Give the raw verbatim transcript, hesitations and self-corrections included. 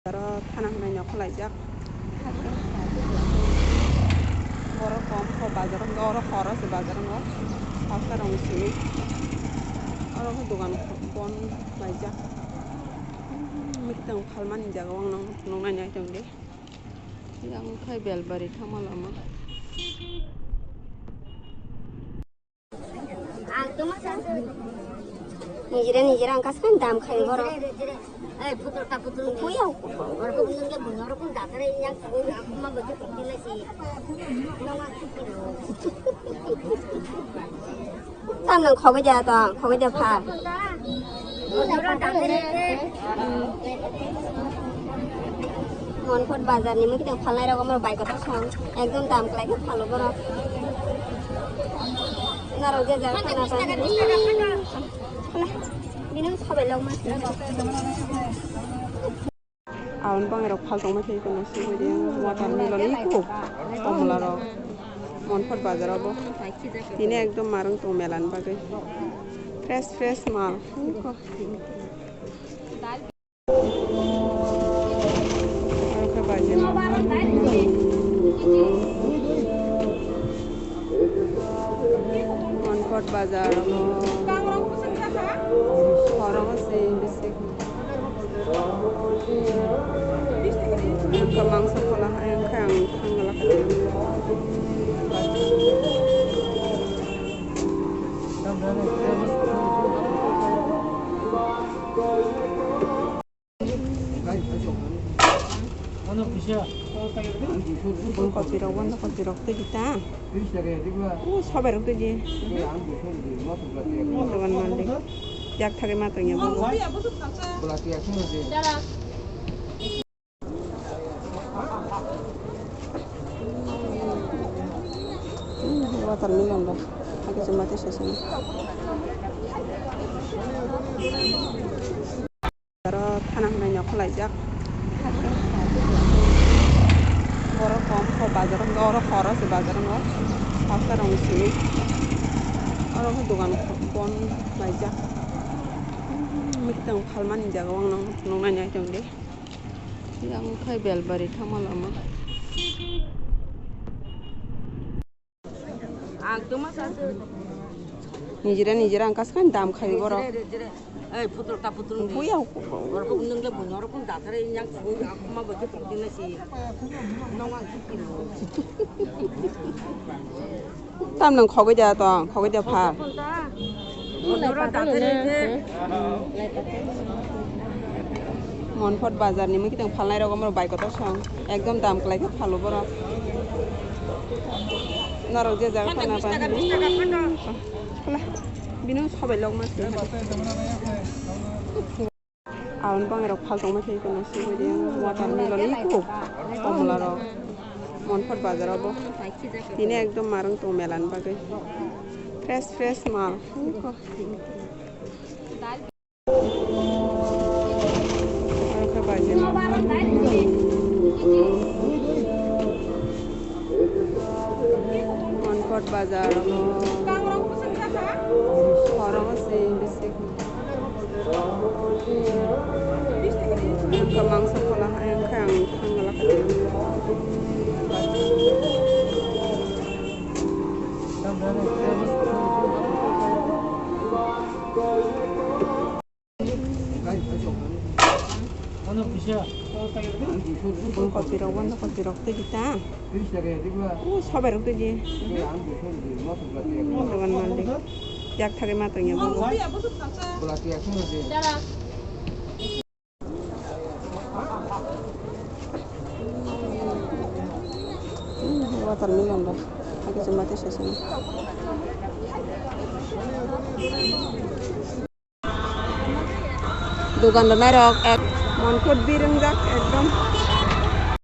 Aro thana hwnwi nokho laijak. Borok kom kho bazar wngkha, oro horo se bazar wngo. Hapta rong simi. Oro khe dogan bon laijak. Mwtang phalmani jaga o ang nuknai nai tongdi. Yang khai Belbari thangma lama. Nijira nijira ang kaskan dam khai borok. Puya. Tamnang khogoi ja to, khogoi ja pha. Monpot bazar ni mui kiting phalnai rok omo bai kotor song. Ekdom dam kwlai khe phalo borok. Narok je jaga thangna bai. Bini sabai lok ma. Aboni bangwi rok phal tongma khe kono sugwi de watermelon iko komla rok Monpot bazar obo. Tini ekdom marwng tong melan bagwi. Fresh fresh mal. Iko. Aro khe baji mal. Monpot bazar obo. Khorang se bisi. Ang ka mangsa phola hai, ang kha ang thangla kha. Bun kopi rok, bun kopi rok tei kita. O sobai rok tei di. Dogan mandi. Yak thagwi ma tongya bo. Watermelon ba. Hakhe chuma tei sesini. Aro thana hwnwi nokho laijak. Borok kom kho bazar wngkha, oro horo se bazar wngkha. Hapta rong simi. Oro khe dogan bon laijak. Mwtang phalmani jaga o ang nuknai nai tongdi. Yang khai Belbari thangma lama. Nijira nijira ang kaskan dam khai borok. Ei putul ta putul ni. Buya. Borok nung le buno rok kun dathare yang aku ma bagi tong kena si. Nong ang. Tam nang khogoi da tong, khogoi da pha. Buno rok dathare. Monpot bazar ni mui kitang phalnai rok omorok bai kotor song. Ekdom dam kwlai khe phalo borok. Norok je jaga thana ba. Bino sabai lok mas. Aboni bangwi rok phal tongma khe kono sugwi de watermelon iko komla rok. Monpot bazar obo. Tini ekdom marwng tong melan bagwi. Fresh fresh mal. Monpot bazar obo. Khorang se bisi. Ang ka mangsa phola hai, ang kha ang thangla kha. Bun kopi rok, bun kopi rok tei kita. O sobai rok tei di. Dogan mandi. Yak thagwi ma tongya bo. Watermelon ba. Hakhe chuma tei sesini. Dogan rok nairok ek Monpot bir wngjak ekdom.